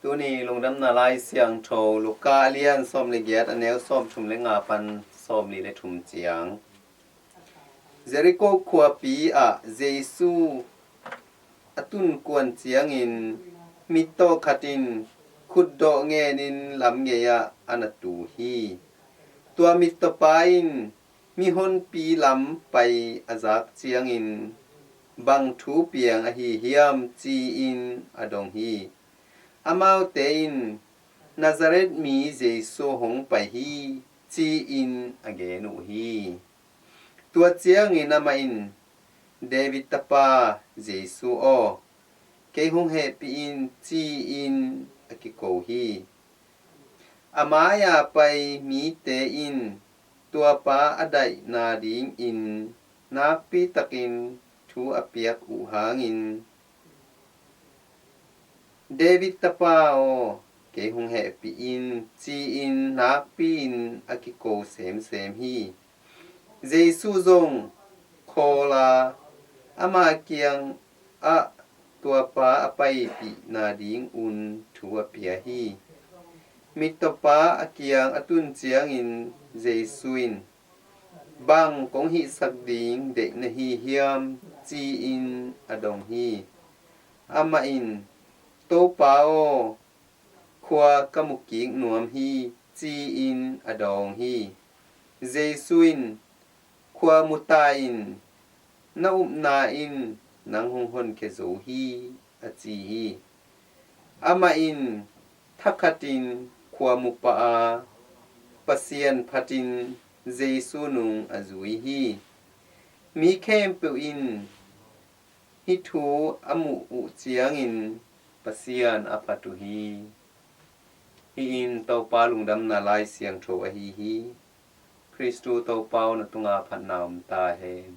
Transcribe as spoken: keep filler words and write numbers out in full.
Tuni lungdamna lai siangtho Luka a lian sawm le giat, a neu sawm thum le nga pan sawm li le thum ciang. Jeriko khuapi ah Jesu a tun kuan ciangin mittaw khat in khutdawh ngenin lam gei ah a na tu hi. Tua mittawpa in mihonpi lam pai a zak ciangin, "Bang thu piang ahi hiam?" ci-in a dong hi. Amaute in, "Nazareth mi Jesu hong pai hi," ci-in a gen uh hi. Tua ciangin amah in, "David tapa Jesu aw, kei hong hehpih in," ci-in a kiko hi. A mai-a pai mite in tuapa a daihna dingin nakpi takin thu a piak uh hangin, "David tapa aw, kei hong hehpih in," ci-in nakpi-in a kiko semsem hi. Jesu zong khawl a, ama kiangah tuapa a paipihna dingun thu a pia hi. Mittawpa a kiang a tun ciangin Jesu in, "Bang kong hihsak ding deih na hi hiam?" ci-in a dong hi. Amah in, "Topa aw, khua ka mu kik nuam hi," ci-in a dawng hi. Jesu in, "Khua mu ta in, na upna in nang hong honkhia zo hi," a ci hi. Amah in thakhatin khua mu pah a, Pasian phatin Jesu nung a zui hi. Mi khempeuh in hih thu a muh uh ciangin Pasian a phat uh hi. Hih in Topa lungdamna lai siangtho ahi hi. Khristu Topa aw, na tungah phatna om ta hen.